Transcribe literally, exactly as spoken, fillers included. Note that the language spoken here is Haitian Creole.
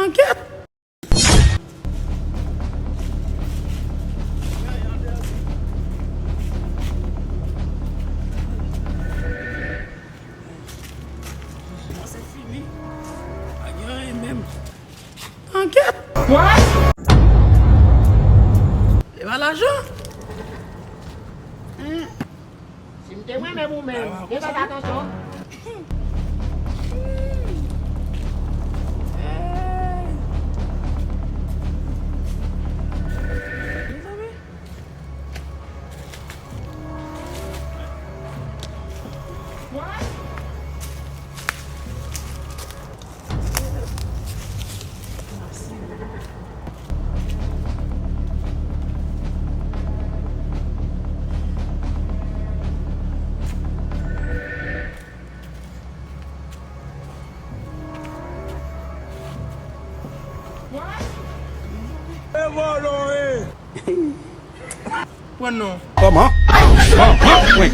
Ankèt! Kòmanse fini. Pa gen anyen menm. Ankèt! What? E pa lajan? Hmm. Si m te mwen menm ou menm, te fè atansyon. E vòlò e. Pran non. Kòman? Kòman? Wi.